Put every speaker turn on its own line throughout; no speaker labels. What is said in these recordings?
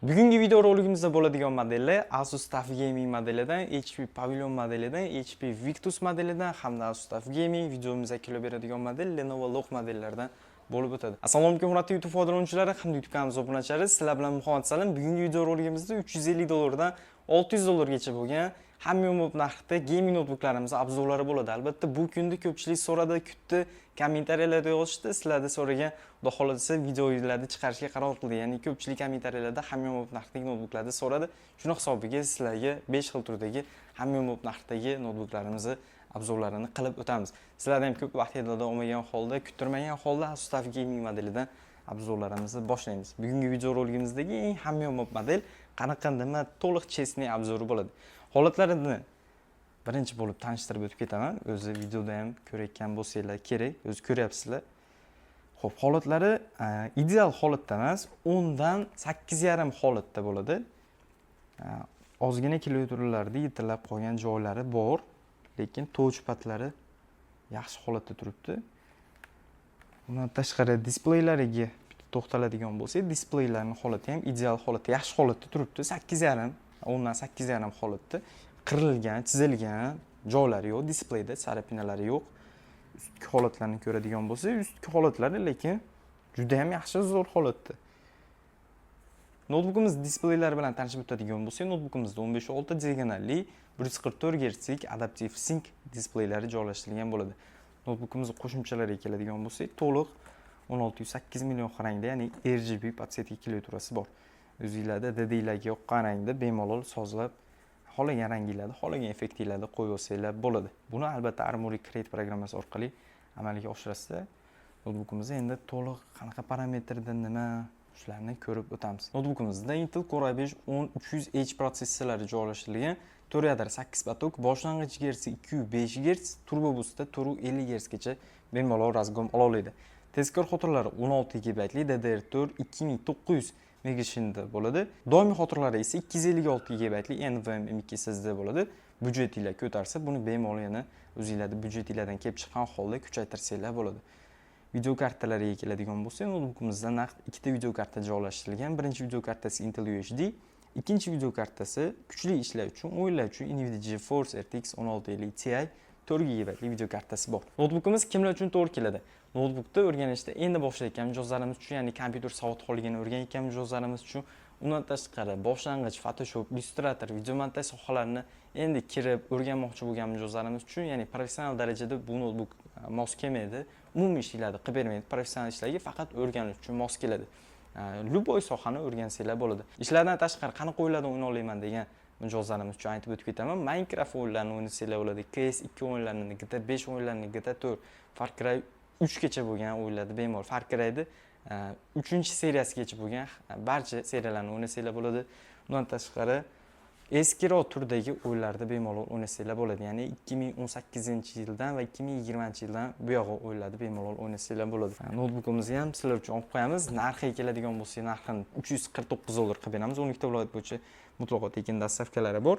Bugungi video roligimizda bo'ladigan modellar Asus TUF Gaming modelidan, HP Pavilion modelidan, HP Victus modelidan hamda Asus TUF Gaming videomizga kelib beradigan model Lenovo LOQ modellaridan bo'lib o'tadi. Assalomu alaykum, hurmatli YouTube foydalanuvchilari hamda YouTube kanalimiz obunachilari. Sizlar bilan Muhammad Salim. Bugungi video roligimizda 350 dollardan 600 dollargacha bo'lgan hamyonbop narxda gaming noutbuklarimiz обзор lari bo'ladi. Albatta, bu kunda ko'pchilik so'radi, kutdi, kommentariyalarda yozishdi. Sizlarda so'ragan, xudo xohlasa, videolarni chiqarishga qaror qildik. Ya'ni ko'pchilik kommentariyalarda hamyonbop narxdagi noutbuklarni so'radi. Shuni hisobiga sizlarga 5 xil turdagi hamyonbop narxdagi noutbuklarimizni обзор larini qilib o'tamiz. Sizlardan ham ko'p vaqt olmagan holda, kuttirmagan holda Asus TUF Gaming modelidan обзор larimizni boshlaymiz. Bugungi video roligimizdagi eng hamyonbop model qanaqa, nima, to'liq честный обзор i bo'ladi. Holatlarini birinchi bo'lib tanishtirib o'tib ketaman. O'zi videoda ham ko'rayotgan bo'lsanglar kerak, o'zi ko'ryapsizlar. Xo'p, holatlari ideal holatda emas, 10 dan 8,5 holatda bo'ladi. Ozgina klaviaturalarda yitirlab qolgan joylari bor, lekin touchpadlari yaxshi holatda turibdi. Undan tashqari displeylariga to'xtaladigan bo'lsak, displeylarning holati ham ideal holatda, yaxshi holatda turibdi. 8,5, 10 dan 8,5 holatda. Qirilgan, chizilgan joylari yo'q, displeyda царапина lari yo'q. Ustki holatlarni ko'radigan bo'lsak, ustki holatlari lekin juda ham yaxshi, zo'r holatda. Noutbukimiz displeylari bilan tanishib o'tadigan bo'lsak, noutbukimizda 15.6 diagonalli 144 gertslik Adaptive Sync displaylari joylashtirilgan bo'ladi. Noutbukimizni qo'shimchalariga keladigan bo'lsak, to'liq 16,8 million rangda, ya'ni RGB подсветка klaviaturasi bor. O'zinglarda didinglarga yoqqan rangda bemalol sozlab, xohlagan ranginglarni, xohlagan effektinglarni qo'yib olsanglar bo'ladi. Buni albatta Armoury Crate programmasi orqali amalga oshirasizlar. Noutbukimizni endi to'liq qanaqa parametrda, nima, shularni ko'rib o'tamiz. Noutbukimizda Intel Core i5 10300H protsessorlari joylashtirilgan. 4 yadro, 8 поток, boshlang'ich gertsi 205 Hz, turbo boostda 450 Hz gacha bemalol разгон ola oladi. Tezkor xotiralari 16 GB DDR4 2900 megashinda bo'ladi. Doimiy xotiralari esa 256 GB NVMe M.2 SSD bo'ladi. Byudjetinglar ko'tarsa, buni bemalol yana o'zinglarni byudjetinglardan kelib chiqqan holda kuchaytirsanglar bo'ladi. Video kartalariga keladigan bo'lsak, noutbukimizda naqd ikkita video karta joylashtirilgan. Birinchi video kartasi Intel UHD, ikkinchi video kartasi kuchli ishlar uchun, o'yinlar uchun Nvidia GeForce RTX 1650 Ti 4 GB video kartasi bor. Noutbukimiz kimlar uchun to'g'ri keladi? Noutbukda o'rganishda endi boshlayotgan mijozlarimiz uchun, ya'ni kompyuter savodxonligini o'rganayotgan mijozlarimiz uchun, undan tashqari boshlang'ich Photoshop, Illustrator, videomontaj sohalarini endi kirib o'rganmoqchi bo'lgan mijozlarimiz uchun, ya'ni professional darajada bu noutbuk mos kelmaydi, umumiy ishlarni qilib bermaydi, professional ishlarga faqat o'rganish uchun mos keladi. Любой sohani o'rgansanglar bo'ladi. Ishlardan tashqari qanaqa o'yinlarni o'yna olaman degan mijozlarimiz uchun aytib o'tib ketaman. Minecraft o'yinlarini o'ynasanglar bo'ladi, CS 2 o'yinlarini, GTA 5 o'yinlarini, GTA 4, Far Cry 3 gacha bo'lgan o'yinlarni bemalol, Far Cry'ni 3 seriyasigacha bo'lgan barcha seriyalarni o'ynasanglar bo'ladi. Undan tashqari eskiroq turdagi o'yinlarda bemalol o'ynasanglar bo'ladi. Ya'ni 2018 yildan va 2020 yildan buyog'i o'yinlarni bemalol o'ynasanglar bo'ladi. Noutbukimizni ham sizlar uchun olib qo'yamiz. Narxiga keladigan bo'lsak, narxini 349 dollar qilib beramiz. 12 ta viloyat bo'yicha mutlaqo tekin доставка lari bor.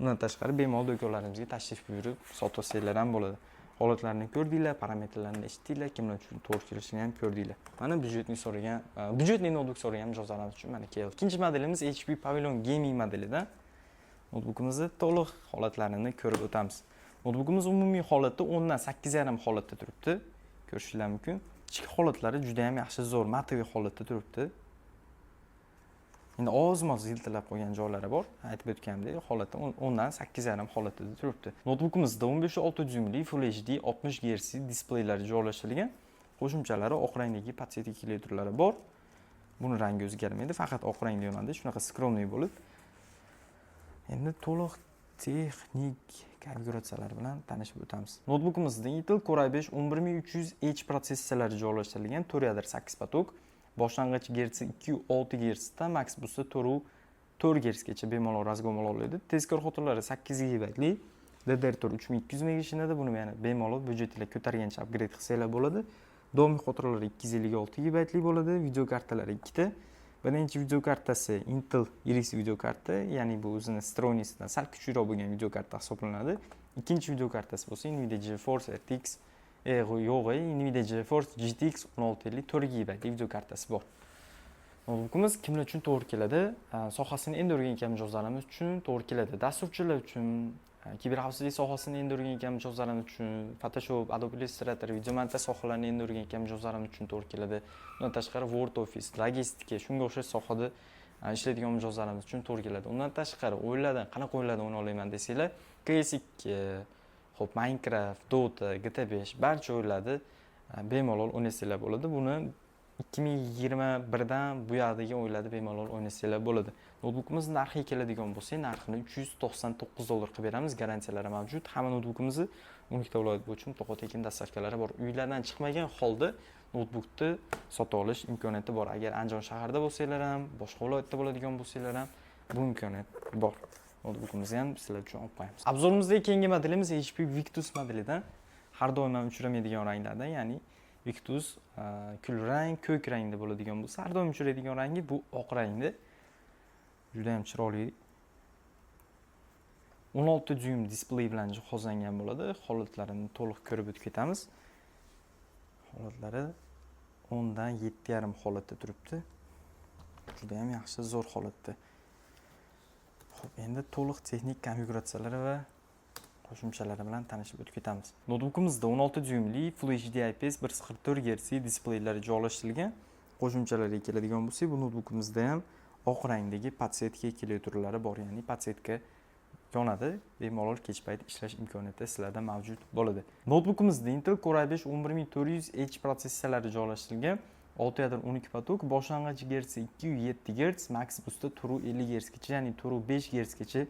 Undan tashqari bemalol do'konlarimizga tashrif buyurib sotib olsanglar ham bo'ladi. Holatlarini ko'rdinglar, parametrlarini eshitdinglar, kimlar uchun to'g'ri kelishini ham ko'rdinglar. Mana byudjetni so'ragan, byudjetli noutbuk so'ragan mijozlarimiz uchun mana keldi. Ikkinchi modelimiz HP Pavilion Gaming modelidan. Noutbukimizni to'liq holatlarini ko'rib o'tamiz. Noutbukimiz umumiy holatda 10 dan 8,5 holatda turibdi. Ko'rishinglar mumkin. Ichki holatlari juda ham yaxshi, zo'r, матовый holatda turibdi. Endi oz-moz yiltillab qolgan joylari bor. Aytib o'tganimdek, holatda 10 dan 8,5 holatida turibdi. Noutbukimizda 15.6 dyumli Full HD 60 Hz displeylari joylashtirilgan. Qo'shimchalari oq rangdagi подсветка klaviaturalari bor. Buni rangi o'zgarmaydi, faqat oq rangda yonadi. Shunaqa скромный bo'lib. Endi to'liq texnik konfiguratsiyalar bilan tanishib o'tamiz. Noutbukimizda Intel Core i5 11300H protsessorlari joylashtirilgan, 4 yadro, 8 поток, boshlang'ich gertsi 2.6 Hz dan max bo'lsa 4.4 Hzgacha bemalol разгон ola oladi. Tezkor xotiralari 8 GB DDR4 3200 megashinada, buni yana bemalol byudjetinglar ko'targancha upgrade qilsanglar bo'ladi. Doimiy xotiralari 256 GB bo'ladi, video kartalari ikkita. Birinchi video kartasi Intel Iris video karta, ya'ni bu o'zini встроенный sidan sal kuchliroq bo'lgan video karta hisoblanadi. Ikkinchi video kartasi bo'lsa Nvidia GeForce RTX yo'q, Nvidia GeForce GTX 1650 4 GB video kartasi bor. Noutbukimiz kimlar uchun to'g'ri keladi? Sohasini endi o'rganayotgan mijozlarimiz uchun to'g'ri keladi. Dasturchilar uchun, kiberxavfsizlik sohasini endi o'rganayotgan mijozlarimiz uchun, Photoshop, Adobe Illustrator, videomontaj sohalarini endi o'rganayotgan mijozlarimiz uchun to'g'ri keladi. Undan tashqari Word, Office, logistika, shunga o'xshash sohada ishlaydigan mijozlarimiz uchun to'g'ri keladi. Undan tashqari o'yinlardan, qanaqa o'yinlardan o'yna olaman desanglar, CS2, xo'p, Minecraft, Dota, GTA 5, barcha o'yinlarni bemalol o'ynasanglar bo'ladi. Buni 2021 dan bu yoqdagi o'yinlarni bemalol o'ynasanglar bo'ladi. Noutbukimiz narxiga keladigan bo'lsak, narxini 399 dollar qilib beramiz. Garantiyalari mavjud. Hamma noutbukimizni 12 ta viloyat bo'yicha mutlaqo tekin доставка lari bor. Uylardan chiqmagan holda noutbukni sotib olish imkoniyati bor. Agar Andijon shahrida bo'lsanglar ham, boshqa viloyatda bo'ladigan bo'lsanglar ham, bu imkoniyat bor. Noutbukimizni ham sizlar uchun olib qo'yamiz. Обзор imizdagi keyingi modelimiz HP Victus modelidan, har doim ham uchramaydigan ranglardan, ya'ni Victus kulrang, ko'k rangda bo'ladigan bo'lsa, har doim uchraydigan rangi bu oq rangda. Juda ham chiroyli. 16 dyuym displey bilan jihozlangan bo'ladi. Holatlarini to'liq ko'rib o'tib ketamiz. Holatlari 10 dan 7,5 holatda turibdi. Juda ham yaxshi, zo'r holatda. Xo'p, endi to'liq texnik konfiguratsiyalari va qo'shimchalari bilan tanishib o'tib ketamiz. Noutbukimizda 16 dyuymli Full HD IPS 144 Hz displeylari joylashtirilgan. Qo'shimchalarga keladigan bo'lsak, bu noutbukimizda ham oq rangdagi подсветка klaviaturalari bor, ya'ni подсветка yonadi, bemalol kech payt ishlash imkoniyati sizlarda mavjud bo'ladi. Noutbukimizda Intel Core i5 11400H protsessorlari joylashtirilgan. 6 yadro, 12 поток, boshlang'ich gertsi 207 Hz, max boostda 450 Hz gacha, ya'ni 405 Hz gacha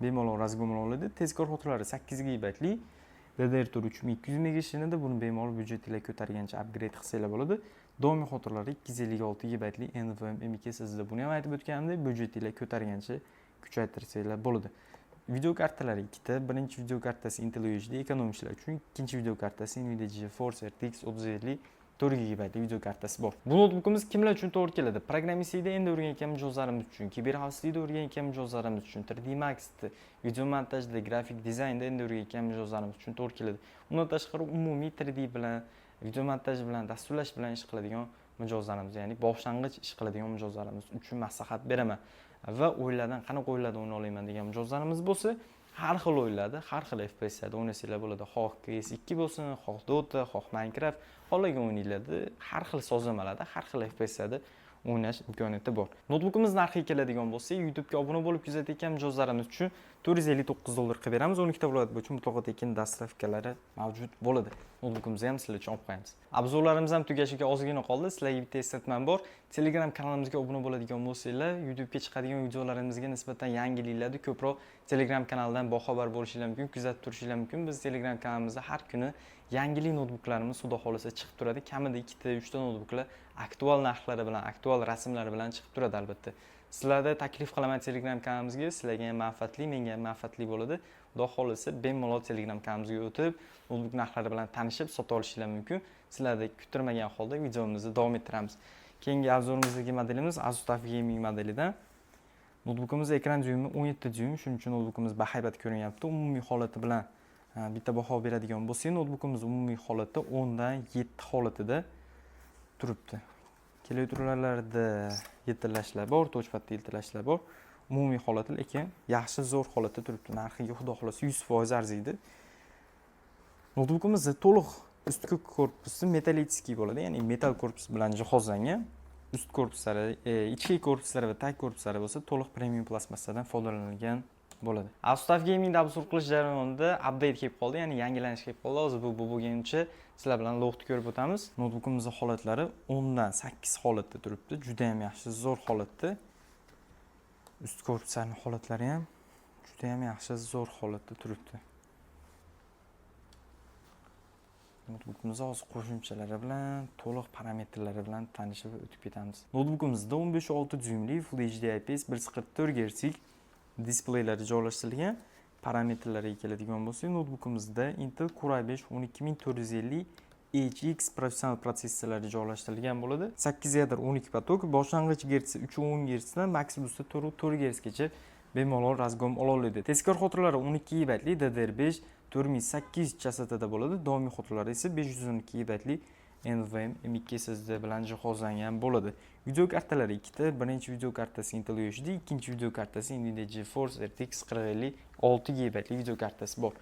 bemalol разгон oladi. Tezkor xotiralari 8 gigabaytli DDR4 3200 mega shinada, buni bemalol byudjetinglar ko'targancha upgrade qilsanglar bo'ladi. Doimiy xotiralari 256 gigabaytli NVMe M.2 SSD. Buni ham aytib o'tganimdek, byudjetinglar ko'targancha kuchaytirsanglar bo'ladi. Video kartalari ikkita. Birinchi video kartasi Intel UHD ekonomistlar uchun, ikkinchi video kartasi Nvidia GeForce RTX 3050, 4 gigabaytli video kartasi bor. Bu noutbukimiz kimlar uchun to'g'ri keladi? Programmistlikda endi o'rganayotgan mijozlarimiz uchun, kiberxavfsizlikda o'rganayotgan mijozlarimiz uchun, 3D Maxda, video montajda, grafik dizaynda endi o'rganayotgan mijozlarimiz uchun to'g'ri keladi. Undan tashqari umumiy 3D bilan, video montaj bilan, dasturlash bilan ish qiladigan mijozlarimiz, ya'ni boshlang'ich ish qiladigan mijozlarimiz uchun maslahat beraman. Va o'yinlardan, qanaqa o'yinlarda o'yna olaman degan mijozlarimiz bo'lsa, har xil o'yinlarda, har xil FPSlarda o'ynasanglar bo'ladi. Xoh CS2 bo'lsin, xoh Dota, xoh Minecraft, xohlagan o'yinlarda, har xil sozlamalarda, har xil FPSlarda o'ynash imkoniyati bor. Noutbukimiz narxiga keladigan bo'lsak, YouTube'ga obuna bo'lib kuzatayotgan mijozlarimiz uchun 459 dollar qilib beramiz. 12 ta viloyat bo'yicha mutlaqo tekin доставка lari mavjud bo'ladi. Noutbukimizni ham sizlar uchun olib qo'yamiz. Обзор larimiz ham tugashiga ozgina qoldi. Sizlarga bitta eslatmam bor. Telegram kanalimizga obuna bo'ladigan bo'lsanglar, YouTube'ga chiqadigan videolarimizga nisbatan yangiliklarni ko'proq Telegram kanalidan boxabar bo'lishinglar mumkin, kuzatib turishinglar mumkin. Biz Telegram kanalimizda har kuni yangilik noutbuklarimiz, xudo xohlasa, chiqib turadi. Kamida ikkita, uchta noutbuklar aktual narxlari bilan, aktual rasmlari bilan chiqib turadi albatta. Sizlarda taklif qilaman Telegram kanalimizga, sizlarga ham manfaatli, menga ham manfaatli bo'ladi. Xudo xohlasa, bemalol Telegram kanalimizga o'tib, noutbuk narxlari bilan tanishib, sotib olishinglar mumkin. Sizlarni kuttirmagan holda videomizni davom ettiramiz. Keyingi обзор imizdagi modelimiz Asus TUF Gaming modelidan. Noutbukimiz ekran dyuymi 17 dyuym, shuning uchun noutbukimiz bahaybat ko'rinyapti. Umumiy holati bilan bitta baho beradigan bo'lsak, noutbukimiz umumiy holatda 10 dan 7 holatida turibdi. Klaviaturalarda yiltirlashlar bor, touchpadda yiltirlashlar bor. Umumiy holati lekin yaxshi, zo'r holatda turibdi. Narxiga, xudo xohlasa, 100% arziydi. Noutbukimizni to'liq ustki korpusi металлический bo'ladi, ya'ni metall korpus bilan jihozlangan. Ust korpuslari, ichki korpuslari va tag korpuslari bo'lsa to'liq premium plastmassadan foydalanilgan bo'ladi. Asus TUF Gamingda обзор qilish jarayonida update kelib qoldi, ya'ni yangilanish kelib qoldi. Hozir bu bo'lguncha sizlar bilan logni ko'rib o'tamiz. Noutbukimizni holatlari 10 dan 8 holatda turibdi. Juda ham yaxshi, zo'r holatda. Ust korpuslarning holatlari ham juda ham yaxshi, zo'r holatda turibdi. Noutbukimizni hozir qo'shimchalari bilan, to'liq parametrlari bilan tanishib o'tib ketamiz. Noutbukimizda 15.6 dyuymli Full HD IPS 144 Hz displeylari joylashtirilgan. Parametrlariga keladigan bo'lsak, noutbukimizda Intel Core i5 12450 HX professional protsessorlari joylashtirilgan bo'ladi. 8 yadro, 12 поток, boshlang'ich gertsi 3.10 Hz dan max boostda 4.4 Hz gacha bemalol разгон ola oladi. Tezkor xotiralari 12 GB DDR5 4800 chastotada bo'ladi. Doimiy xotiralari esa 512 GB. NVMe M.2 SSD bilan jihozlangan bo'ladi. Video kartalari ikkita. Birinchi video kartasi Intel UHD, ikkinchi video kartasi Nvidia GeForce RTX 4050, 6 GB video kartasi bor.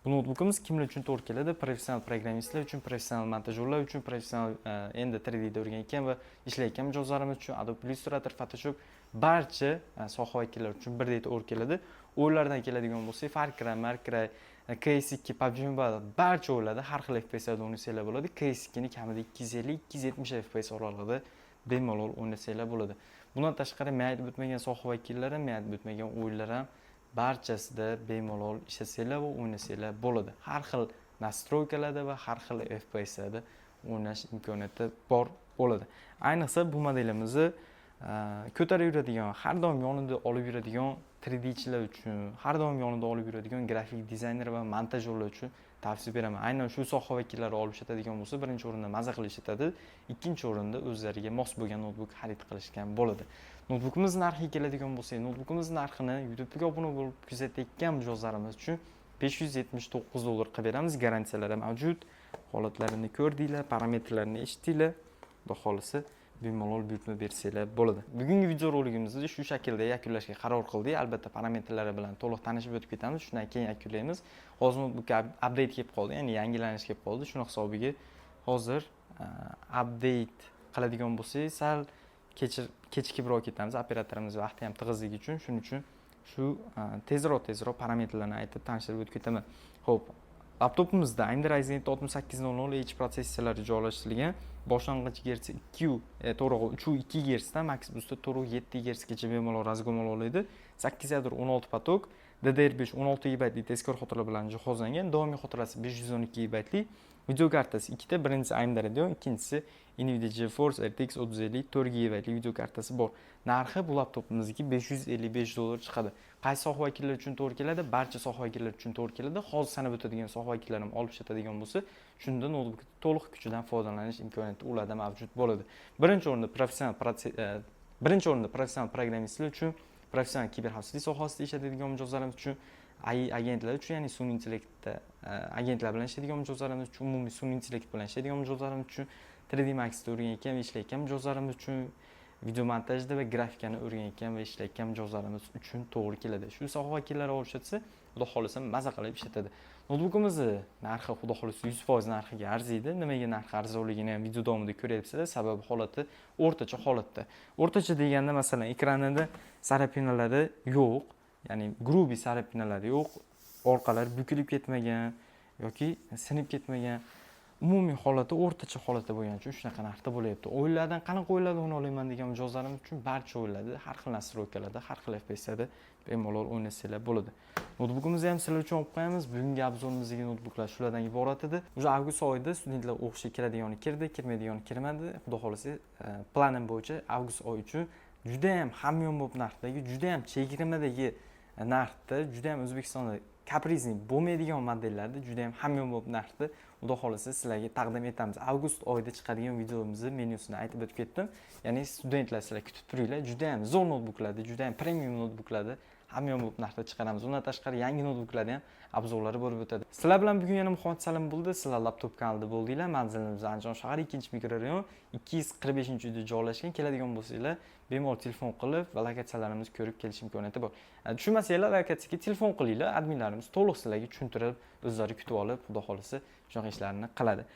Bu noutbukimiz kimlar uchun to'g'ri keladi? Professional programmistlar uchun, professional montajyorlar uchun, professional endi 3D da o'rganayotgan va ishlayotgan mijozlarimiz uchun, Adobe Illustrator, Photoshop, barcha soha vakillari uchun birdek to'g'ri keladi. O'yinlardan keladigan bo'lsak, Far Cry, Mar Cry, CS2, PUBG Mobile, barcha o'yinlarda har xil FPSlarda o'ynasanglar bo'ladi. CS2 ni kamida 250-270 FPS oralig'ida bemalol o'ynasanglar bo'ladi. Bundan tashqari, men aytib o'tmagan soha vakillari, men aytib o'tmagan o'yinlar ham, barchasida bemalol ishlasanglar va o'ynasanglar bo'ladi. Har xil настройка larda va har xil FPSlarda o'ynash imkoniyati bor bo'ladi. Ayniqsa, bu modelimizni ko'tarib yuradigan, har doim yonida olib yuradigan 3Dchilar uchun, har doim yonida olib yuradigan grafik dizayner va montajyorlar uchun tavsiya beraman. Aynan shu soha vakillari olib ishlatadigan bo'lsa, birinchi o'rinda maza qilib ishlatadi, ikkinchi o'rinda o'zlariga mos bo'lgan noutbuk xarid qilishgan bo'ladi. Noutbukimiz narxiga keladigan bo'lsak, noutbukimiz narxini YouTube'ga obuna bo'lib kuzatayotgan mijozlarimiz uchun 579 dollar qilib beramiz. Garantiyalari mavjud, holatlarini ko'rdinglar, parametrlarini eshitdinglar. Xudo xohlasa, bemalol buyurtma bersanglar bo'ladi. Bugungi videoroligimizni shu shaklda yakunlashga qaror qildik. Albatta, parametrlari bilan to'liq tanishib o'tib ketamiz, shundan keyin yakunlaymiz. Hozir noutbukka update kelib qoldi, ya'ni yangilanish kelib qoldi. Shuni hisobiga hozir update qiladigan bo'lsak, sal kechikibroq ketamiz, operatorimiz vaqti ham tig'izligi uchun. Shuning uchun shu tezroq tezroq parametrlarni aytib, tanishtirib o'tib ketaman. Ho'p, laptopimizda AMD Ryzen 6800 H protsessorlari joylashtirilgan. Boshlang'ich gertsi ikki, to'g'ri, 3,2 gertsdan max boostda 4,7 gertsgacha bemalol разгон ola oladi. Sakkiz ядро, 16 поток, DDR5, 16 gigabaytli tezkor xotira bilan jihozlangan, doimiy xotirasi 512 gigabaytli. Video kartasi ikkita: birinchisi AMD Radeon, ikkinchisi Nvidia GeForce RTX 3050, 4 gigabaytli video kartasi bor. Narxi bu laptopimizniki 555 dollar chiqadi. Qaysi soha vakillari uchun to'g'ri keladi? Barcha soha vakillari uchun to'g'ri keladi. Hozir sanab o'tadigan soha vakillarim olib ishlatadigan bo'lsa, shunda noutbuk to'liq kuchidan foydalanish imkoniyati ularda mavjud bo'ladi. Birinchi o'rinda professional programmistlar uchun, professional kiberxavfsizlik sohasida ishlatadigan mijozlarimiz uchun, AI agentlar uchun, ya'ni sun'iy intellektda agentlar bilan ishlaydigan mijozlarimiz uchun, umumiy sun'iy intellekt bilan ishlaydigan mijozlarimiz uchun, 3D Maxda o'rganayotgan va ishlayotgan mijozlarimiz uchun, video montajda va grafikani o'rganayotgan va ishlayotgan mijozlarimiz uchun to'g'ri keladi. Shu soha vakillari olib ishlatsa, xudo xohlasa, maza qilib ishlatadi. Noutbukimizni narxi, xudo xohlasa, 100% narxiga arziydi. Nimaga narxi arzonligini ham video davomida ko'ryapsizlar. Sababi, holati o'rtacha holatda. O'rtacha deganda, masalan, ekranida царапина lari yo'q, ya'ni грубый царапина lari yo'q, orqalari bukilib ketmagan yoki sinib ketmagan, umumiy holati o'rtacha holatda bo'lgani uchun shunaqa narxda bo'lyapti. O'yinlardan, qanaqa o'yinlarda o'yna olaman degan mijozlarimiz uchun barcha o'yinlarda, har xil настройка larda, har xil FPSlarda bemalol o'ynasanglar bo'ladi. Noutbukimizni ham sizlar uchun olib qo'yamiz. Bugungi обзор imizdagi noutbuklar shulardan iborat edi. Уже avgust oyida studentlar o'qishga kiradigani kirdi, kirmaydigani kirmadi. Xudo xohlasa, planim bo'yicha avgust oyi uchun judayam hamyonbop narxdagi, judayam chegirmadagi narxda, judayam O'zbekistonda капризный bo'lmaydigan modellarda, judayam hamyonbop narxda, xudo xohlasa, sizlarga taqdim etamiz. Avgust oyida chiqadigan videomizni menyusini aytib o'tib ketdim. Ya'ni studentlar, sizlar kutib turinglar, judayam zo'r noutbuklarda, judayam premium noutbuklarda hamyonbop narxda chiqaramiz. Undan tashqari, yangi noutbuklarni ham обзор lari bo'lib o'tadi. Sizlar bilan bugun yana Muhammad Salim bo'ldi. Sizlar Laptop kanalida bo'ldinglar. Manzilimiz Andijon shahri, 2-mikrorayon, 245-uyda joylashgan. Keladigan bo'lsanglar, bemalol telefon qilib va lokatsiyalarimizni ko'rib kelish imkoniyati bor. Tushunmasanglar, lokatsiyaga telefon qilinglar, adminlarimiz to'liq sizlarga tushuntirib, o'zlari kutib olib, xudo xohlasa, shunaqa ishlarni qiladi.